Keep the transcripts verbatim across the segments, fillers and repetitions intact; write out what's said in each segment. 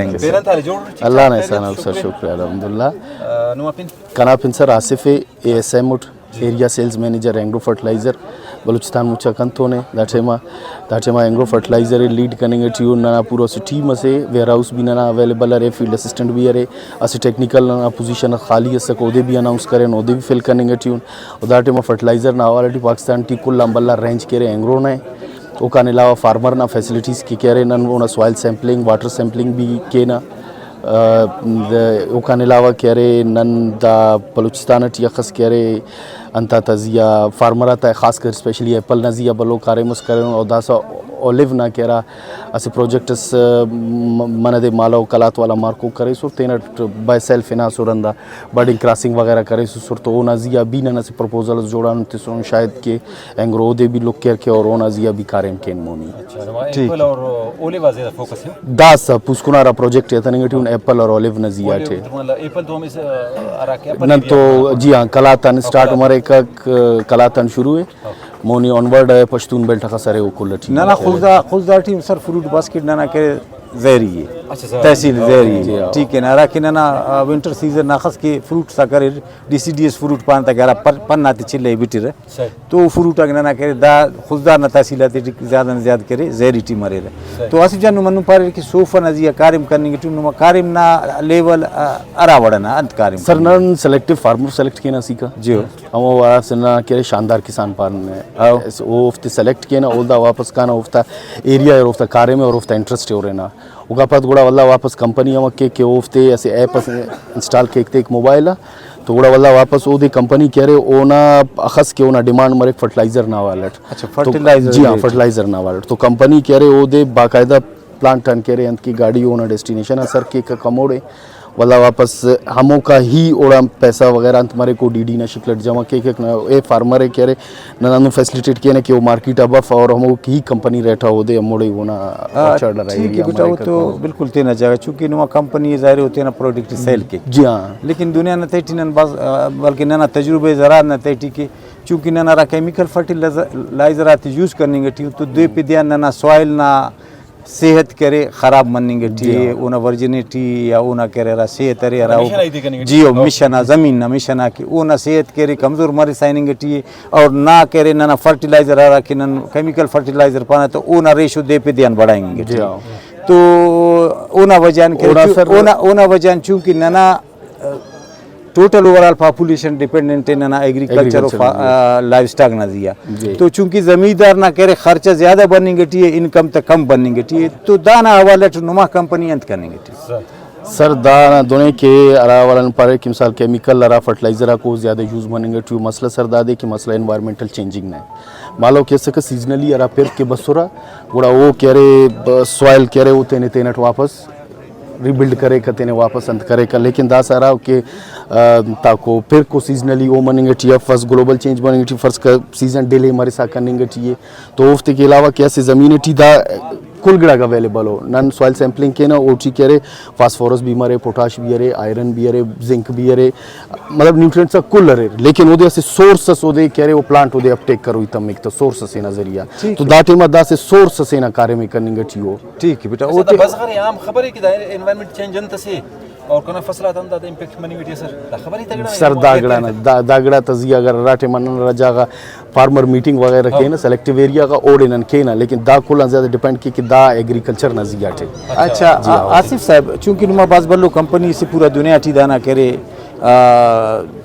Thank you sir. پیرن تھا جوڑ ٹھیک اللہ نا ٹھاک، احسان خیریت اف سر، سے؟ شکریہ الحمدللہ۔ آ، نما پن؟ کنا پن سر آصف اے، A S M at, area sales manager Engro fertilizer, Balochistan مچا کنتون ءِ۔ دا ٹائما، دا ٹائما اینگرو فرٹیلائزر ءِ لیڈ کننگ ٹی اُن۔ ننا پورا اسہ ٹیم اسے، ویئر ہاؤس بھی ننا اویلیبل ارے، فیلڈ اسسٹنٹ بھی ارے، اسہ ٹیکنیکل ننا پوزیشن خالی اسک، اودے بھی اناؤنس کرین، اودے بھی فل کننگ ٹی اُن۔ و دا ٹائما فرٹیلائزر نا حوالہ ٹی پاکستان ٹی کل آن بھلا رینج کہ ارے اینگرو نا ءِ۔ اوکان علاوہ فارمر نا فیسلٹیز کہ، کہ ارے، نن اونا سوائل سیمپلنگ، واٹر سیمپلنگ بھی کینہ۔ آ، د-، اوکان علاوہ کہ ارے، نن دا بلوچستان ٹی اخس کہ ارے، انت آتا زی آ فارمر آتا خاص کر اسپیشلی ایپل نا زی آ بھلو کاریم اس کرینن، اور داسہ اولیو نا کہ ارا اسہ پروجیکٹ اس، م-، منہ دے مالو قلات والا مارکو کریسر، تینٹ بائی سیلف ہناسر ہندا۔ برڈنگ کراسنگ وغیرہ کریسر تو اونا زی آ بھی نن اسہ پروپوزل اس جوڑان تسن، شاید کہ اینگرو اودے بھی لک کر کے اور اونا زی آ بھی کاریم کین مونی۔ اچھا، نما ٹھیک۔ ایپل اور اولیو آ زیادہ فوکس ہے۔ داسہ پوسکن آ ہرا پروجیکٹ اتننگ ٹی اُن ایپل اور اولیو نا زی آ اولیو ٹی۔ تو مطلب ایپل تو ہمیشہ ہرا کہ اپر نن ایریا تو میں جی ہاں، قلات آن اسٹارٹ اوکے۔ مریک، قلات آن شروع ہے۔ اوکے۔ مونی آنورڈ پشتون بیلٹ اخس ارے او کل ٹی۔ ننا خضدار، Khuzdar T sir fruit basket ننا کہ زہری ہے۔ اچھا، زہری۔ تحصیل زہری ہے۔ جی ہاں۔ ٹھیک ہے نا، ہراکہ ننا، آ، ونٹر سیزن نا اخس کہ فروٹس آ کریر، D C D S fruit پانہ تا کہ ہرا پر-، پن آتے چلہ ءِ بٹرہ۔ صحیح۔ تو فروٹ آک ننا کرے دا خضدار نا تحصیل آتے ٹی زیادہ نا زیادہ کرے زہری ٹی مریرہ۔ صحیح۔ تو آصف جان نم ہندن پاریرے کہ سوفا نا زی آ کاریم کننگ ٹی نما کاریم نا لیول، آ، ہرا وڑ ئنا انت کاریم سر کننگ؟ نن سلیکٹیو فارمر سلیکٹ کینہ اسیکا۔ جی ہو۔ ہمو وڑاسے نا کہ ارے شاندار کسان پانہ۔ ہاں۔ اس-، اوفتے سلیکٹ کینہ، اولدا واپس کانہ، اوفتا ایریا اور اوفتا کاریم اور اوفتا انٹرسٹ ہورنہ۔ اوکا پد گڑا ولدا واپس کمپنی ہمک کیک کہ اوفتے اسہ ایپ اس انسٹال کیک تیک موبائل آ، تو گڑا ولدا واپس اودے کمپنی کہ ارے اونا اخس کہ اونا ڈیمانڈ مریک فرٹیلائزر نا حوالہ اٹ۔ اچھا، تو فرٹیلائزر جی ہاں، ریلیٹڈ۔ فرٹیلائزر نا حوالہ اٹ۔ تو کمپنی کہ ارے اودے باقاعدہ پلانٹ آن کہ ارے انت کہ گاڑی اونا ڈیسٹینیشن آ سر کیک ہموڑے۔ ولدا واپس ہموکا ہی اوڑان پیسہ وغیرہ انت مریک، او ڈی ڈی نا شکل اٹ جمع کیک، نہ اے فارمر ءِ کہ ارے نن ہندن فیسلیٹیٹ کینہ کہ او مارکیٹ آ بف اور ہمو ہی کمپنی ریٹ آ اودے ہموڑے اونا آ، آرچارڈ ارا ٹھیک ہے ایریا بیٹا، وہ مریک تو ہمو۔ بالکل تینا جگہ، چونکہ نما کمپنی ظاہر ہے وہ تینا پروڈکٹ سیل کے۔ جی ہاں۔ لیکن دنیا نا تہٹی نن بھاز، آ، بلکہ ننا تجربہ زراعت نا تہٹی کے، چونکہ نن ہرا کیمیکل فرٹیلائزر آتے یوز کننگ ٹی تو دے پہ دے آن ننا سوائل نا صحت کہ ارے خراب مننگ ٹی جی اے، ہاں۔ اونا ورجنیٹی یا اونا کہ ارے ہرا صحت ارے ہرا مشن آ ایتے کننگ ٹی جی او اے۔ مشن آ، زمین نا مشن آ کہ اونا صحت کہ ارے کمزور مرسا ہننگ ٹی اے، اور نا کہ ارے ننا فرٹیلائزر ہرا کہ نن کیمیکل فرٹیلائزر پانہ تو اونا ریشو دے پہ دے آن بڑھائنگ ٹی جی اے۔ ہاں۔ تو اونا وجہ آن کہ اونا ارے چو-، سر اونا، اونا وجہ آن چونکہ ننا total over all population dependent ءِ ننا ایگریکلچر و ایگریکلچر فا-، نا۔ آ، لائیو سٹاک نا زی آ۔ جی۔ تو چونکہ زمیندار نا کہ ارے خرچہ زیادہ بننگ ٹی اے، انکم تا کم بننگ ٹی اے، تو دانا حوالہ ٹی نما کمپنی انت کننگ ٹی؟ سر دانا دن ءِ کہ ہرا حوالہ نن پارے کہ مثال کیمیکل ہرا فرٹیلائزر آکو زیادہ یوز مننگ ٹی او، مسئلہ سر دادے کہ مسئلہ انوائرمنٹل چینجنگ نا۔ مالو کہ اسکہ سیزنلی ہرا پِر کہ بسرہ، گڑا او کہ ارے، ب-، سوائل کہ ارے او تینے تینٹ واپس ری بلڈ کریکہ، تینے واپس انت کریکہ، لیکن داسہ ہرا کہ، آ، تاکو پِر کو سیزنلی او مننگ ٹی افس، گلوبل چینج مننگ ٹی فرض کر سیزن ڈیلے مرسا کننگ ٹی اے، تو اوفتے کہ علاوہ کہ اسہ زمین ٹی دا کل گڑاک اویلیبل او۔ نن سوائل سیمپلنگ کینہ، اوٹی کہ ارے فاسفورس بھی مرے، پوٹاش بھی ارے، آئرن بھی ارے، زنک بھی ارے، مطلب نیوٹرینٹس آک کل اریر، لیکن اودے اسہ سورس اس اودے کہ ارے او پلانٹ اودے اپٹیک کروئی تمک تہ سورس اسے نا ذریعہ۔ ٹھیک تو ہے۔ دا ٹائما دا اسہ سورس اسے نا کاریم ءِ کننگ ٹی او۔ ٹھیک ہے بیٹا، اچھا، او دا تے بس غیر عام خبر ہے کہ دا انوائرمنٹ چینج انت اسے اور کنا فصل آتا ہم دا امپیکٹ منی بیٹی سر، دا خبر ہی تگڑا سر دا گڑا نا، دا، دا گڑا تا زی اگر ہرا ٹائما نن ہرا جاگہ فارمر میٹنگ وغیرہ ہاں۔ کینہ، سلیکٹیو ایریا غا اوڑے نن کینہ، لیکن دا کل آن زیادہ ڈیپینڈ کے کہ دا ایگریکلچر نا زی آ ٹے۔ اچھا، جی ہاں۔ آ-، آصف صاحب، چونکہ نما بھاز بھلو کمپنی سے پورا دنیا ٹی دانا کرے، آ،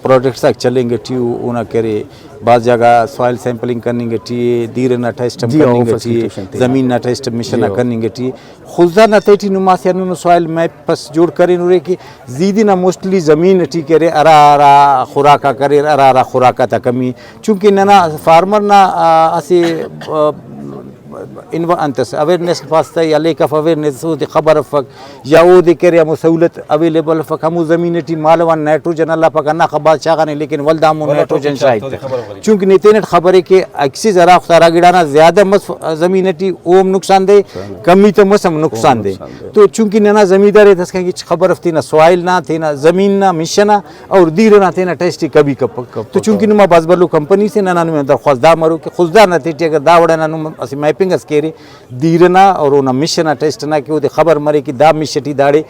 پروڈکٹس آک چلینگ ٹی او، اونا کرے بھاز جاگہ سوائل سیمپلنگ کننگ ٹی اے، دیر ئنا ٹیسٹ ہم جی ہاں، کننگ او ٹی اے، فیسلیٹیشن تے۔ زمین نا ٹیسٹ مشن جی آ ہاں۔ کننگ ٹی اے۔ خضدار نا تہٹی نما اسہ ہندنو سوائل میپس جوڑ کرینورے کہ زیدی نا موسٹلی زمین ٹی کہ ارے، ہرا ہرا خوراک آک اریر، ہرا ہرا خوراک آتا کمی، چونکہ ننا فارمر نا، آ، اسہ، آ، انو-، انت اس اویئرنیس واسطہ یا لیک آف اویئرنیس اودے خبر افک یا اودے کہ ارے ہمو سہولت اویلیبل افک، ہمو زمین ٹی مالو آن نائٹروجن اللہ پاک ہندا خبر شاغانے، لیکن ولدا ہمو ولدا نائٹروجن نائٹروجن شاغک شاغک تہ۔ خبر افک۔ چونکہ نے تینٹ خبرے کہ اکثر ہرا وخت ہرا گڑا نا زیادہ مس زمین ٹی اوم نقصان دہ، کمی تہ مس ہم نقصان دہ۔ نقصان دہ۔ تو چونکہ ننا زمیندار ئے داسکان ہچ خبر اف تینا سوائل نا، تینا زمین نا مشن آ اور دیر ئنا تینا ٹیسٹ ئے کبھی کپک۔ تو چونکہ نما بھاز بھلو کمپنی سے ننا نمے درخواست دا مرو کہ خضدار نا تہٹی اگر دا وڑ ئنا نم اسہ میپنگ انگس کہ ارے دیر ئنا اور اونا مش ئنا ٹیسٹ ئنا کہ اودے خبر مرے کہ دا مش ٹی داڑے،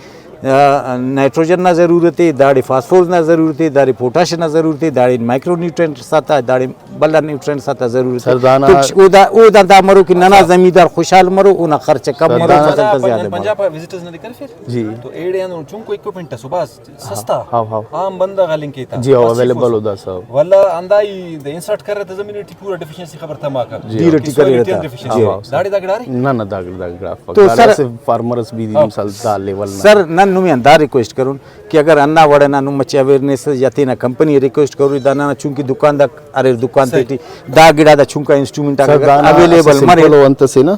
آ، نائٹروجن نا ضرورت ءِ، داڑے فاسفورس نا ضرورت ءِ، داڑے پوٹاش نا ضرورت ءِ، داڑے مائیکرو نیوٹرینٹس آتا، داڑے بھلا نیوٹرینٹس آتا ضرورت ءِ۔ سر، دانا تو او دا، او دا، دا مرو کہ ننا زمیندار خوشحال مرو، اونا خرچہ کم سر، مرو، دانا فصل تا زیادہ مرو۔ پنجاب آ وزٹرز نا ذکر ارفیر۔ جی۔ تو ایڑے ہندن چنکو اکوپمنٹ ئس او بھاز سستا۔ How, how. عام بندغ ہلنگ کیتا۔ جی، ہاؤ، بس اویلیبل چیف او دا سر۔ ولدا ہندا ای دا انسرٹ کرے تا زمین ٹی پورا ڈیفیشنسی خبر تماکا۔ جی۔ دیر ٹی سوائل کرے ٹی ہم تا۔ ڈیفیشنسی جی، مرے۔ ہاؤ، سر۔ داڑے دا گڑا ارے؟ نہ، نہ، دا گڑا، دا گڑا۔ تو داڑے سر، اسہ فارمر اس بھی ہاؤ۔ مثال دا لیول نا۔ سر، نن نمے آن دا ریکویسٹ کرون کہ اگر ہندا وڑ ئنا نم مچہ اویئرنیس یا تینا کمپنی ءِ ریکویسٹ کرور، دانا چونکہ دکاندار اریر، دکان صحیح۔ تیٹی دا گڑا دا چنکا انسٹرومنٹ آک سر، اگر دانا اویلیبل اسہ مرے۔ سمپل او انت ئسے نا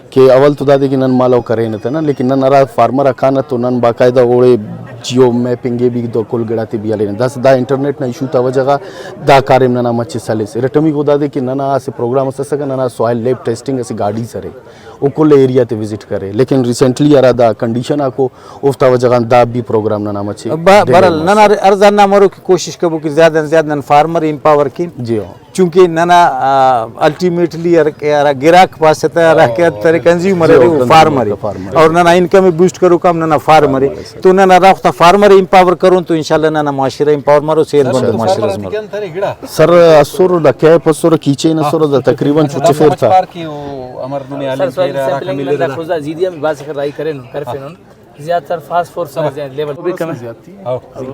کہ اول تو دادے کہ نن مالو کرینہ تہ نا، لیکن نن ہرا فارمر آک کانہ تو نن باقاعدہ اوڑے جیو میپنگ ءِ بھی، دا کل گڑاتے بھی ہلینہ۔ داسہ دا انٹرنیٹ نا ایشو تا وجہ غا دا کاریم ننا مچہ سلس۔ ارٹمیکو دادے کہ ننا اسہ پروگرام اس اسکہ، ننا سوائل لیب ٹیسٹنگ اسہ گاڈی اس ارے، او کل ایریا تے وزٹ کرے، لیکن ریسنٹلی ہرا دا کنڈیشن آکو، اوفتا وجہ غان دا بھی پروگرام ننا مچہ ب-، ڈیلے بہرحال، مس۔ ننا ہر، ہر زان نا ہمرو کہ کوشش کبو کہ زیادہ آن زیادہ نن فارمر امپاور کین۔ جی ہاں۔ چونکہ ننا، آ، الٹیمیٹلی ہر کہ ہرا گراک پاسہ تہ، ہرا کہ انت ارے، کنزیومر جی، ارے، او کنزیومر فارمر ارے۔ فارمر ارے۔ اور ننا انکم ءِ بوسٹ کروک ہم ننا فارمر ارے۔ فارمر ارے، سر۔ تو نن ہرا وخت آ فارمر ءِ امپاور کرون تو انشاءاللہ ننا معاشرہ امپاور مرو، صحت مند معاشرہ اس مرو۔ سر، اسر دا کیپ اسر، کیچین اسر دا تقریباً چچفیر تا۔ پارک ءِ او امر نمے سر، ہلنگ سوائل کیرہ، ہرا سیمپلنگ کمیلرہ۔ ننا خضدار زیدی ہم بھاز خیر راہی کرینن، کرفینن۔ زیات تر فاسفورس نا زیات لیول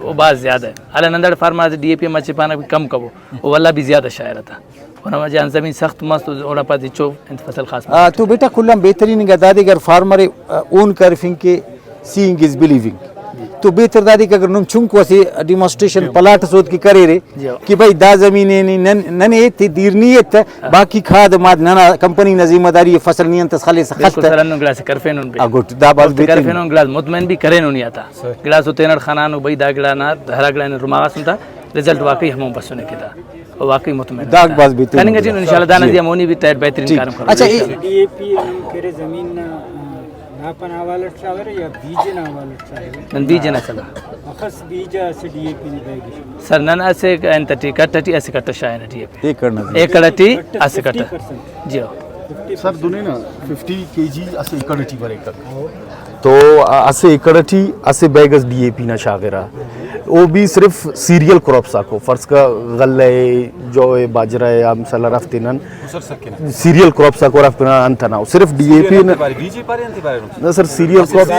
او بھاز زیادہ ءِ۔ حالا نن داڑے فارمر آتے ڈی اے پی ہم مچہ پانہ کہ کم کبو، او ولدا بھی زیادہ شاغرہ تا۔ اونا وجہ آن زمین سخت مس تو اوڑا پد ہچو انت فصل خاص مس۔ آ، تو بیٹا کل آن بہترین انگا دادے اگر فارمر ءِ، آ، اون کرفنگ کہ سینگ از بلیونگ۔ تو بہتر دادے کہ اگر نم چنکو اسہ ڈیمانسٹریشن پلاٹ اس اودکہ کریرے، جی۔ کہ بھئی دا زمین ءِ نی نن، ننے ایت دیر نی ایت، ہاں۔ باقی کھاد ماد ننا کمپنی نا ذمہ داری ءِ، فصل نی انت اس خلیسہ بالکل خلتہ۔ سر، ہندن گڑاسے کرفینن بھی۔ آ، گڈ، دا بھاز وخت بہترین۔ کرفینن، گڑاس مطمئن بھی کرینن ہی آتا۔ صحیح۔ گڑاس او تینٹ خنانو بھئی دا گڑا نا ہرا گڑا نے رماغاسن تا رزلٹ واقعی ہمون بسنے کہ تا۔ او واقعی مطمئن دا انت۔ بھاز بہترین۔ کننگ اٹی ان شاء اللہ دانا جی۔ زیہا مونی بھی تیٹ بہترین ٹھیک۔ کاریم کرو۔ اچھا، ان شاء اللہ۔ ڈی اے پی ہم کرے زمین نا، آ، ناپ ئنا حوالہ اٹ شاغرہ یا بیج ئنا حوالہ اٹ شاغرہ؟ نن بیج ئنا سلا۔ اخس بیج آ اسہ ڈی اے پی نا بیگ اٹ؟ سر، نن اسہ انت ٹی کٹ ٹی اسہ کٹ شاغنہ ڈی اے پی۔ ایکڑ نا؟ ایکڑ ٹی اسہ کٹ۔ Fifty percent. جی ہو۔ سر، دنے نا ففٹی کے جی اسہ ایکڑ ٹی بریک۔ تو اسہ ایکڑ ٹی اسہ بیگ اس ڈی اے پی نا شاغرہ۔ او بھی صرف سیریل کراپس آکو، فرض کہ غلہ ءِ، جو ءِ، باجرہ ءِ، آ مثال ہرافتے نن سیریل کراپس آکو، ہرافتے نن انت ئنا، صرف ڈی اے پی نا۔ نہ sir, cereal crop,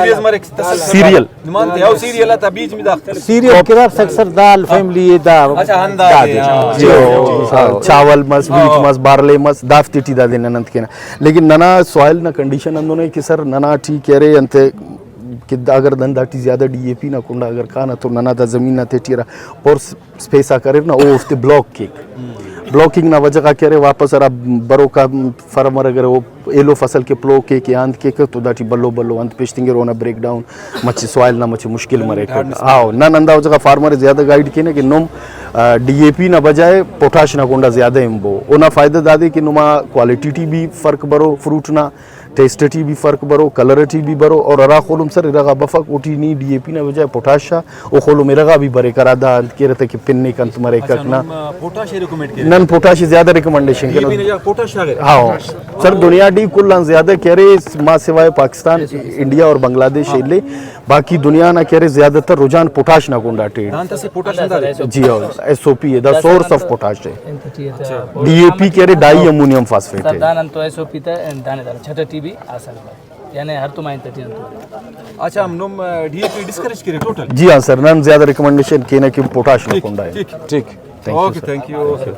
cereal. Cereal crops اکثر دال فیملی ءِ دا۔ اچھا، ہندا دادے۔ جی، ہاں۔ چاول مس، ویٹ مس، بارلے مس، دافتے ٹی دادے نن انت کینہ۔ لیکن ننا سوائل نا کنڈیشن ہندن ءِ کہ سر، ننا ٹی کہ ارے انت کہ دا اگر نن داٹی زیادہ ڈی اے پی نا کنڈا اگر کانہ تو ننا دا زمین نا تہٹی ہرا پور اسپیس آک اریر نا، او اوفتے بلاک کیک۔ بلاکنگ نا وجہ غا کہ ارے واپس ہرا بروکا فارمر اگر او ایلو فصل کہ پلو کیک یا انت کیک تو داٹی بھلو بھلو انت پیشتنگرہ، اونا بریک ڈاؤن مچہ سوائل نا مچہ مشکل مریک۔ ہاؤ، نن ہندا وجہ غا فارمر ءِ زیادہ گائیڈ کینہ کہ نم، آ، ڈی اے پی نا بجائے پوٹاش نا کنڈا زیادہ ہنبو۔ اونا فائدہ دادے کہ نما کوالٹی ٹی بھی فرق برو، فروٹ نا ٹیسٹ ٹی بھی فرق برو، کلر ٹی بھی برو، اور ہرا خولم سر ارغا بفک، اوٹی نی ڈی اے پی نا بجائے پوٹاش آ او خولم ارغا بھی بریک، ہرا دا انت کیرہ تہ کہ پن ءِ کنت مریک اچھا، اک نا۔ نم، آ، پوٹاش ءِ ریکمنڈ کیرہ۔ نن پوٹاش زیادہ ریکمنڈیشن ڈی اے پی نا جگہ پوٹاش شاغرہ۔ ہاں۔ سر، دنیا ٹی کل آن زیادہ کہ ارے ما سوائے پاکستان، انڈیا اور بنگلہ دیش ءِ الے، باقی دنیا نا کہ ارے زیادہ تر رجحان پوٹاش نا کنڈا ٹی۔ دانت اسہ پوٹاش ہندا ارے؟ جی ہاں، ایس او پی ءِ، دا سورس آف پوٹاش ءِ۔ ڈی اے پی کہ ارے ڈائی امونیم فاسفیٹ ءِ۔ دانا تو ایس او پی تا دانے دانا چھٹا ٹی بھی آسان۔ یعنی ہر تو مائن تٹی انت۔ اچھا، ہم نم، آ، ڈی اے پی ڈسکریج کرے ٹوٹل؟ جی ہاں سر، نن زیادہ ریکمنڈیشن کینہ کہ پوٹاش نا کنڈا ءِ۔ ٹھیک، ٹھیک۔ Okay, thank you sir.